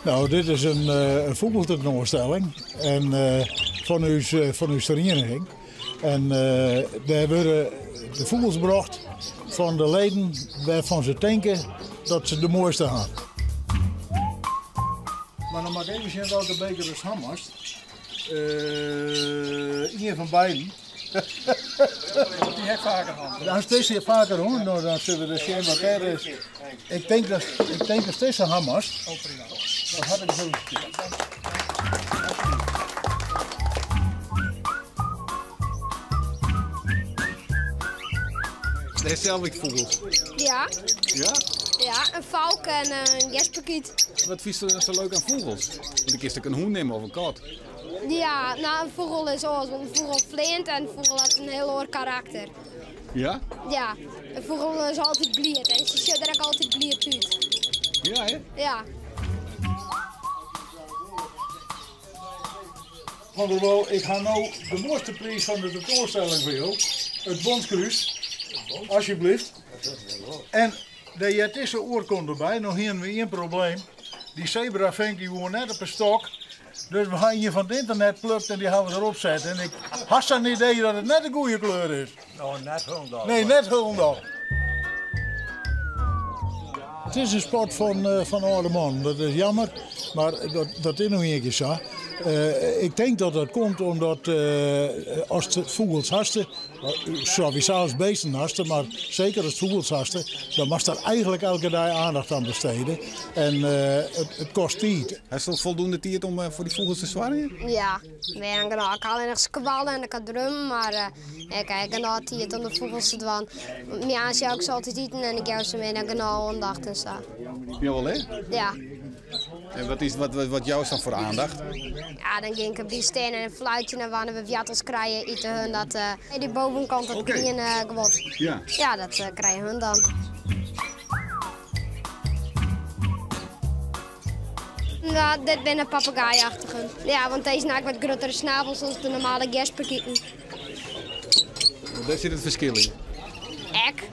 Nou, dit is in fûgeltentoanstelling en fan ús, fan ús ferieniging. En dêr wurde de fûgels brocht fan de leden wêrfan se tinke dat se de moaiste ha. Mar dan moat ik even sjen welke beker ast ha moatst. Ien fan beiden. Die ha ik faker hân. Hast dizze faker hân? No, dan sille we ris sjen wat dêr is. Ik tink dat ik tink datst dizze ha moatst. Oh, prima. Dan hat ik zo. Hast sels ek fûgels? Ja. Ja? Ja, in falk en in gersparkyt. Wat fynst der sa leuk oan fûgels? Want dan kinst ek in hûn nimme of in kat. Ja, no in fûgel is oars, want in fûgel fleant en in fûgel hat in hiel oar karakter. Ja? Ja, in fûgel is altyd bliid en se sjocht der ek altyd bliid út. Ja, hè? Ja. Van der Wal, ik ha no de moaiste priis fan de tentoanstelling foar jo. It Bonskruis. Alsjeblieft. En dêr heart dizze oarkonde by. No hienen we ien probleem. Dy sebrafink dy woe net op 'e stok. Dus we ha ien fan it ynternet plukt en dy ha we derop set. En ik ha sa'n idee dat it net de goede kleur is. No, net hielendal. Nee, net hielendal. It is in sport fan, fan âlde mannen. Dat is jammer, mar dat, dat is no ien kear sa. Ik tink dat dat komt omdat ast fûgels hast, Sawiesa ast beesten hast, mar seker ast fûgels hast, dan moatst der eigenlik elke dei aandacht oan bestede. En it kostet tiid. Hast al foldoende tiid om foar dy fûgels te soargjen? Ja, mear dan genôch. Ik ha allinnich skoalle en ik ha drummen, mar ik ha ek genôch tiid om de fûgels te dwaan. Moarns jou ik se altyd iten en ik jou se mear dan genôch oandacht en sa. Jawol hè? Ja. En wat, is, wat, wat joust dan foar aandacht? Ja, dan gean ik derby stean en fluitsje en wannear we wjattels krije, ite hun dat uh, die bovenkant dat okay. griene guod. Ja. Ja, dat uh, krije hun dan. Nou, dit binne papegaaiachtigen. Ja, want deze ha wat gruttere snavels as de normale gersparkieten. Dêr sit it ferskil yn? Ek.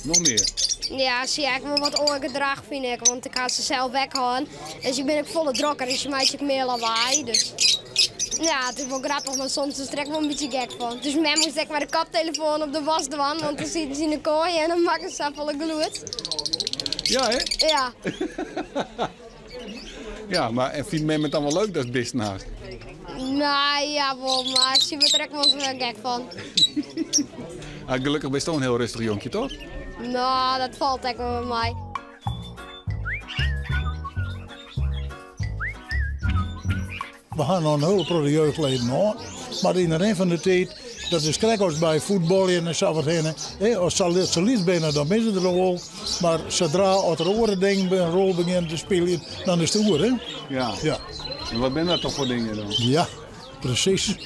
Noch mear? Ja, se ha ek wol wat oar gedrach fyn ik, want ik ha se sels ek hân. En se binne ek folle drokker en se meitsje ek mear lawaai. Dus ja, it is wol grappich, mar soms is der ek wol in bytsje gek fan. Dus mem moast ek mei de koptelefoan op de wask dwaan, want dan sieten se yn de koai en dan makken se safolle gelûd. Ja, hè? Ja. Ja, mar en fynt mem it dan wol leuk datst bisten hast? Nou ja, wol, mar sy wurdt der ek wolris gek fan. Ah, gelokkich bisto in hiel rêstich jonkje, toch? Nou, dat falt ek wol mei. We ha noch in hiele protte jeugdleden hân, mar yn de rin fan de tiid, dat is krekt as by fuotbaljen en sa wat hinne, as se lyts binne dan binne se der noch wol, mar sadra as der oare dingen in rol begjinne te spyljen, dan is it oer. Hè? Ja. Ja. En wat binne dat toch foar dingen dan? Ja, presys.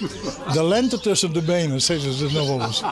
De lente tussen de benen, sizze se noch wolris.